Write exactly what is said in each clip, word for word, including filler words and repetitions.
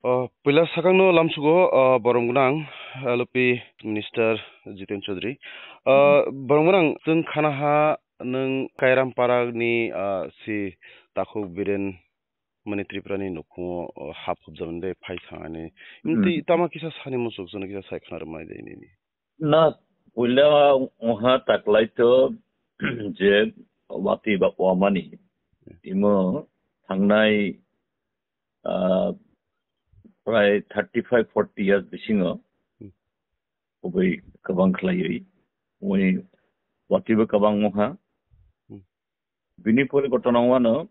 Oh, puila sakangno lamsugo, oh, borom gwnang, L P Minister Jiten Chaudhary. Oh, borom gwnang, chwng khanaha nwng Kairam Parani, ah, si takhuk Biren mani Tripurani nukhungo, oh, hap hupjamani de phai thangani. Hmm. Imtwi tama kisa sani muchuk, chwngno kisa sai khna rwmani de nini. Na, puila wngha taklaito je watwi ba wamani. Imo thangnai, ah, prai thirty five, forty years bisingo Hmm. kubui kwbang khlaiwi. Ui watwi bo kwbang wngha. Hmm. Bini pore ghotona wngmano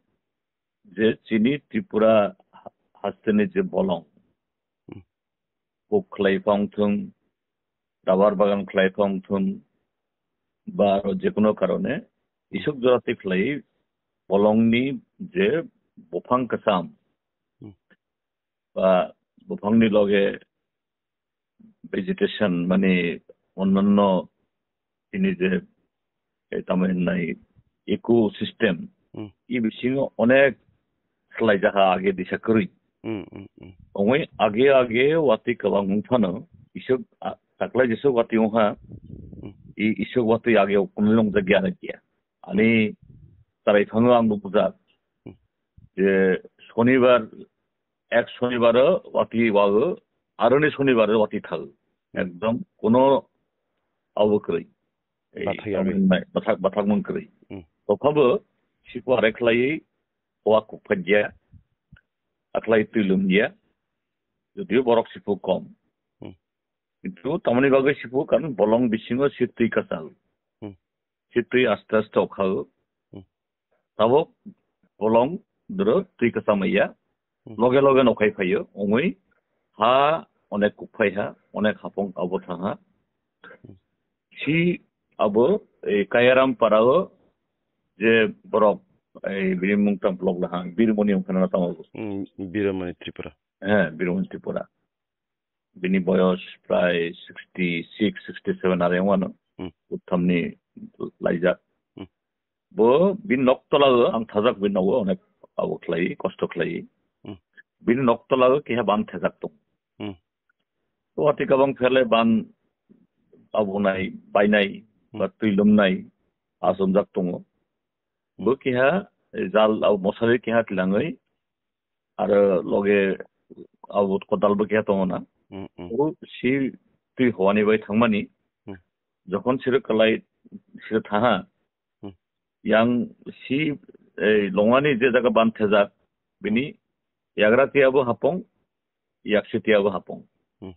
je chini Tripura ha-, hasteni je bolong. Hmm. Kuk khlai phang thung, rabar bagan khlai phang thung, ba aro je kono karone isuk jora twi khlai bolongni je buphang kwcham Hmm. ba buphangni loge vegetation, mane onnanno chini je, eh, tamo hwnai ecosystem, Hmm. i bisingo onek swlaijakha age disa kwrwi. Hmm, hmm, hmm. Ongoi age age watwi kwbang wng phano isuk, a, taklai jesuk watwi wngkha, Hmm. i isuk watwi age kunui nongjakya aro kya. Ani tarai phango ang nukjak Hmm. je Shonibar, ek Shonibar watwi wago, aroni Shonibar watwi thago. Hmm. Ekdom kono abo kwrwi. Ei, Bathai abo arwi. Nai, bathak, bathakmung kwrwi. Hmm. Tophabo sipo are khlaiwi wa kukphadia, akhlai twi lumdia, jodio borok sipo kom. Hmm. Kintu tamoni bagwi sipo kan bolong bisingo sitwi kasal. Hmm. Sitwi aste aste okhago. Hmm. Tabuk bolong duro twi kwcham ya. Hmm. Loge loge nokhai phaio, ongwi ha onek kukphai ha, onek hapong abo thang ha. Hmm. Si abo, eh, Kayaram parao je borok, eh, bini mung tam blok lahang, Birmoni wngkha na tamo bo. Hmm, Birmoni Tripura. He, Birmoni Tripura. Bini boyos prai sixty six, sixty seven are wngmano. Hmm. Uthamni laijak. Hmm. Bo bini nok tola o ang thajak, bini nogo onek abo khlai, kosto khlai. Hmm. Bini nok tola o keha ban thajak tong. Hmm. To ati kabang phele ban abo nai, bainai, Hmm. ba twi lumnai, asomjak tongo. Hmm. Bo keha, eh, jal abo mosari keha tilangwi, aro loge abo kodal bo keha tongo na. Hmm, hmm. O si twi howani bai thangmani. Hmm. Jokhon siro kalai siro thaha. Hmm. Yang si, eh, longani je jaga ban thejak, bini yagra tiya bo hapong, yaksi tiya bo hapong. Hmm.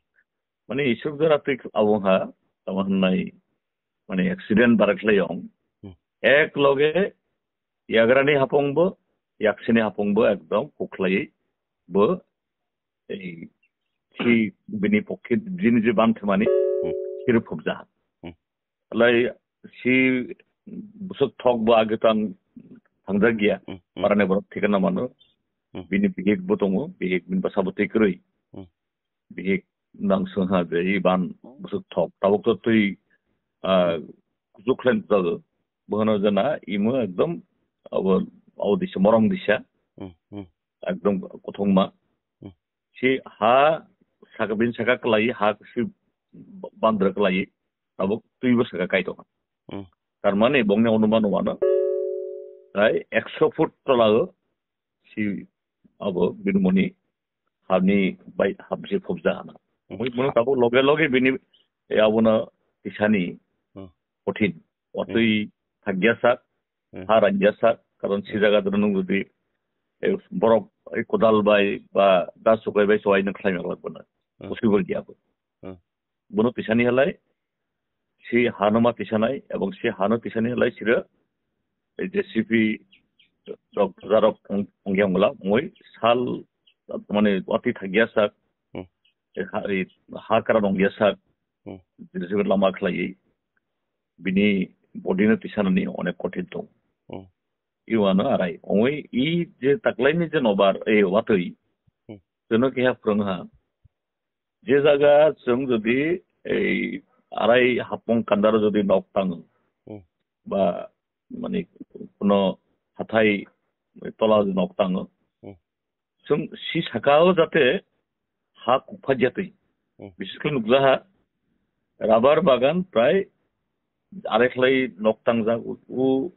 Mane isuk jora twi abo ha, tamo hwnai, mane accident barak lai yong. Hmm. Ek loge yagrani hapong bo, yaksini hapong bo ekdom kukhlai bo, ei, si bini pokhe jini je ban themani, Hmm. siri phobja. Hmm. Lai si busuk thok bo age tang thangjak ya, Hmm. Hmm. parani borok thikana mano. Hmm. Bini bihik bo tongo, bihik bini basa bo twi kwrwi. Hmm. Bihik nang sung ha je i ban busuk thok. Tabuk to twi, ah, kuchuk khlai jago. Bohano jana imo ekdom abo, abo disa, morong disa. Hmm, hmm. Ekdom kothongma. Hmm. Si ha saka bin saka kwlai, ha si bandra kwlai. Tabuk twi bo saka kai tongkha. Hmm. Tar mane bongni onuman wano. Prai ekso foot tolao si abo Birmoni habni bai habsi phobja hana. Hmm. Mui bono tabuk loge loge bini, e, abono tisani Hmm. kothin. Hmm. Watwi thagya sak, Hmm. ha rangya sak, karon si Hmm. jaga dwrwng nung jodi, e, borok, e, kodal bai ba da sukai bai suai nung khlai nang lak bono. Hmm. Possible gya bo. Hmm. Bono tisani halai, si hano ma tisanai, ebong si hano tisani halai siro, e, J C B rok, jarok ong-, ongya ongla, moi sal, mane, wati thagya sak, Hmm. e, ha, e, ha karan ongya sak, Hmm. J C B lama khlaiwi, bini body no tisanani onek kothin tong. Hmm. Iwano arai, ongwi i je taklaini je nobar, e, watwi, Hmm. Jono keha phwrwng ha. Je jaga chwng jodi ei arai hapung kandaro jodi nok tango, Hmm. ba mani kuno hathai tola jodi nok tango, Hmm. chwng si sakao jate ha kukpha jatwi. Hmm. Bises khe nukjaha rubber bagan prai arekhlai nok tangjak u, u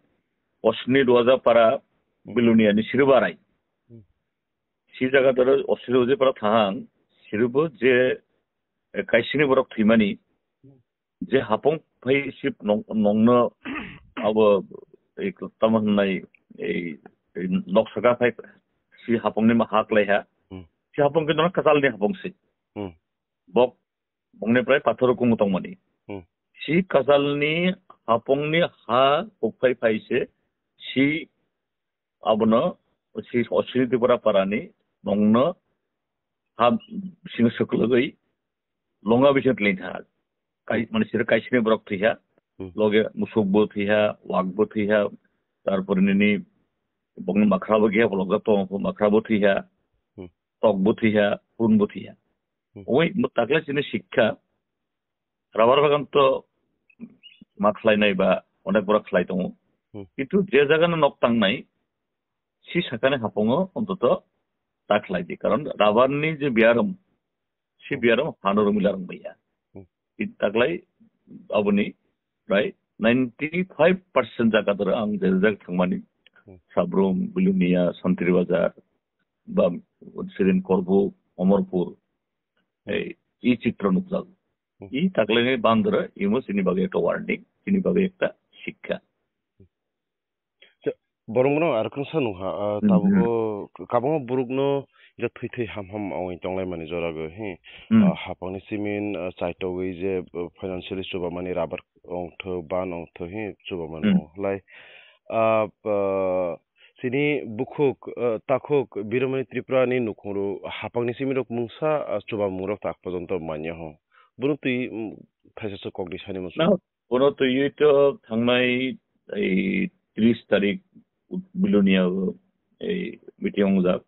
Osni Duajapara Hmm. Bilonia ni Siribarai. Hmm. Si jaga doro Osni Duajapara thahang, Siribo je, eh, kaisini borok thwimani, Hmm. je hapong phai si nong-, nongno abo ei tamo hwnai ei, ei nok saka phai si hapongni ma hak laiha. Hmm. Si hapong khe nono kwchalni hapong si. Hmm. Bok bongni prai pathor kungo tongmani. Hmm. Si kwchalni hapongni ha kukphai phai se si abono si Osni Duajapara parani nongno ha bisingo swklwgwi longa bisingo tling tha. Kai-, mane siro kaisini borok thwiha, Hmm. loge musukbo thwiha, wakbo thwiha, tarpore nini bongni makrabo giya, bolok tongo, makrabo thwiha, Hmm. tokbo thwiha, phunbo thwiha. Hmm. Oi, mo takle chini sikha, rubber bagan to ma khlainai ba onek borok khlai tongo. Hmm. Kintu je jaga no nok tangnai, si sakani hapongo ontoto ta khlai di. Karon rubber ni je biaram, si Hmm. biaram hano romila rong baiya. Hmm. It taklai aboni prai ninety five percent jaga doro ang je jaga thangmani. Hmm. Sabrum, Bilonia, Santri Bazar, ba Sirin Korbu, Omorpur, Hmm. ei, i chitro nukjak. Hmm. I taklai bandra, imo chini bagwi ekta warning, chini bagwi ekta sikha. Borok no aro khe sa nung ha, ah, Hmm, tabuk hmm. o kabangma borok no je thwi thwi ham ham ongoi tonglai mani jora go, hi. Hmm. Ah, hapang ni simin, ah, chaitogwi je, ah, financially chuba mani rubber ongtho, ban ongtho, hi, chuba mani Hmm. ong lai. Ah, ah, chini bukhuk, ah, takhuk Birmani Tripura ni nukhung ro hapang ni simin rok mungsa, ah, chuba mung rok tak porjonto manya ho. Bono twi, mm, thaisa se kok di sani muchung. Na, Bono twiwi to thangnai ei tris tarik Bilonia o ei meeting wngjak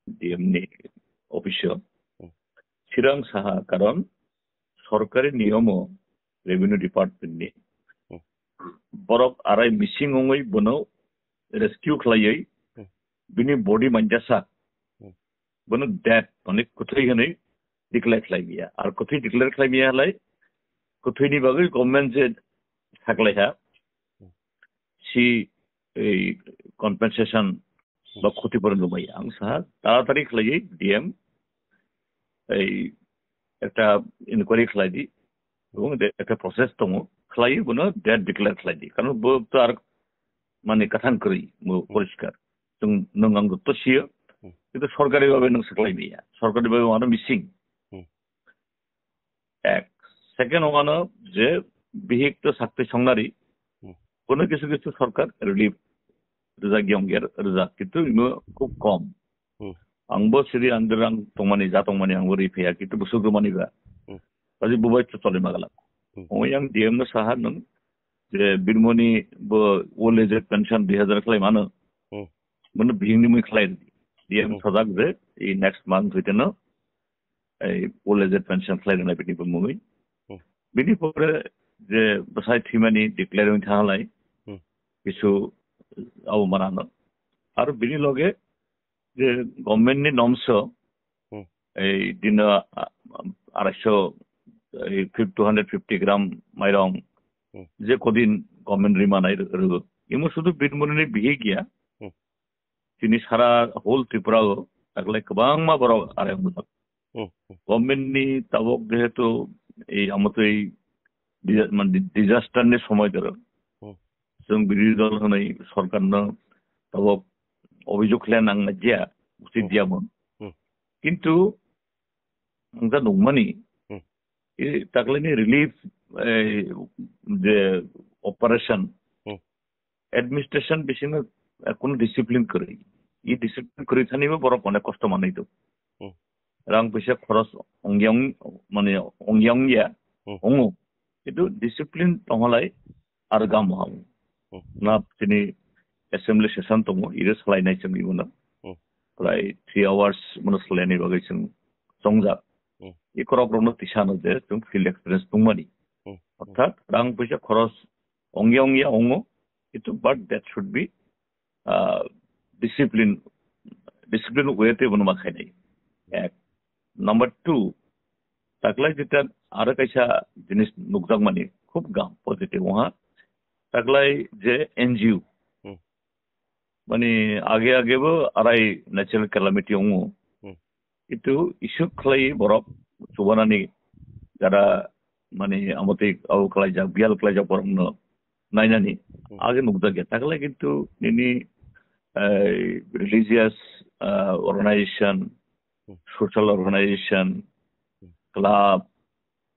D M ni office o. Hmm. Sirang saha karon sorkari niyomo revenue department ni Hmm. borok arai missing wngwi bono rescue khlaiwi Hmm. bini body manjasa Hmm. bono dead, mane kwthwi hwnwi declare khlai miya. Ar kwthwi declare khlai miya halai kwthwini bagwi government je saklaiha si ei compensation ba khutipuron rwmai. Ang saha taratari khlaiwi D M ei ekta inquiry khlai di. Ebong de ekta process tongo. Khlaiwi bono dead declare khlai di. Karon bo to ar mane kathang kwrwi, bo Hmm. poriskar. Chwng nwng ang jotto siyo. Hmm. Kintu sorkari bhabe nwng saklai miya. Sorkari bhabe ano missing. Hmm. Ek. Second wano je bihik to sakti songnari. Hmm. Kono kisu kisu sorkar relief rijak yong ger rijak. Kintu imo khub kom. Hmm. Ang bo siri ang derang tongmani, ja tongmani ang bo ri phaiya, kintu busuk rwmani ba. Hmm. Kaji bubai to toli magalak. Hmm. Ong yang D M no saha nwng je Birmoni bo old age pension dui hajar khlai mano. Hmm. Bono bihik ni mui khlai di. D M Hmm. sajak je i next month hoite no ei old age pension khlai rwna bini bo mui. Hmm. Bini pore je bwsai thwimani declare wng tha halai. Hmm. Kisu abo manano. Aro bini loge je government ni nomso Hmm. ei dino, ah, araiso, ei fif-, two hundred fifty gram mairong Hmm. je kodin government rimanai rw-, rw-, imo sudu Birmoni ni bihik ya. Hmm. Tini sara whole Tripura o taklai kwbangma borok arai wngmani. Hmm. Government ni tabok jehetu ei amotwi disa-, mane disaster ni somoi doro. Hmm. Chwng birodhi dol hwnwi sorkar no tabok obhijog khlai nang jia, usit Hmm. jia mon. Hmm. Kintu ang ta nukmani, Hmm. i taklaini relief, ei, je operation, Hmm. administration bisingo, eh, kono discipline kwrwi. I discipline kwrwi thani bo borok onek kosto manwi do. Hmm. Rang puisa khoros ongya ong-, mane ongya ongya Hmm. ongo. Kintu discipline tonghalai ar gam ham. Hmm. Na chini assembly session tongo, ire salai nai chwng ibono. Hmm. Prai three hours bono salaini bagwi chwng chongjak. Hmm. I korok rokno tisano je chwng field experience tongmani. Hmm. Orthat rang puisa khoros ongya ongya ongo, kintu but that should be, ah, discipline, discipline way tei bono ma khainai. Ek. Number two, taklai jeta aro kaisa jinis nukjakmani khub gam positive wngha. Taklai je N G O, Hmm. mani age age bo arai natural calamity wngo. Hmm. Itu isuk khlai borok chubanani jara mani amotwi au khlaijak, bial khlaijak borokno nainani Hmm. age nukjakya. Taklai kintu nini, eh, religious, eh, organization, Hmm. social organization, Hmm. club,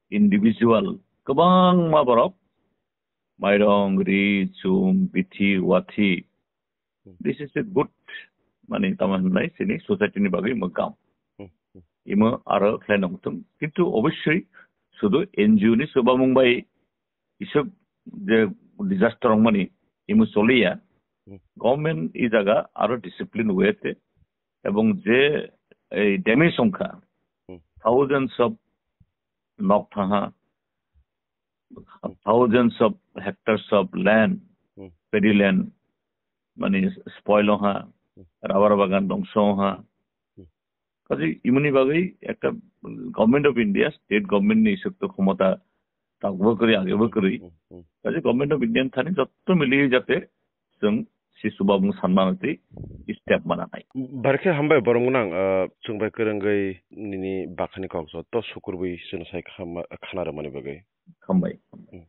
individual, kwbangma borok mairong, ri, chum, bithi, wathi. Hmm. This is a good, mani, tamo hwnlai chini society ni bagwi imo gam. Hmm, hmm. Imo aro khlai nang thung. Kintu obossoi sudu N G O ni chubamung bai isuk je disaster wngmani imo choliya. Hmm. Government i jaga aro discipline way te ebong je ei damage wngkha, Hmm. thousands of nok thaha, thousands of hectares of land, Hmm. paddy land, mani spoil wngha, Hmm. rubber bagan dongso wngha. Hmm. Kaje imoni bagwi ekta Government of India, state government ni isuk to khomota takbo kwrwi, agebo kwrwi. Hmm, hmm. Kaje Government of India thani jotto mili jate chwng si chubamung sanmani twi step mana nai. Barkhe hambai borok nang, ah, chwng bai kwrwngwi nini bakhani kok jotto sukurwi chwng sai khama-, khana rwmani bagwi. Hambai. Hmm.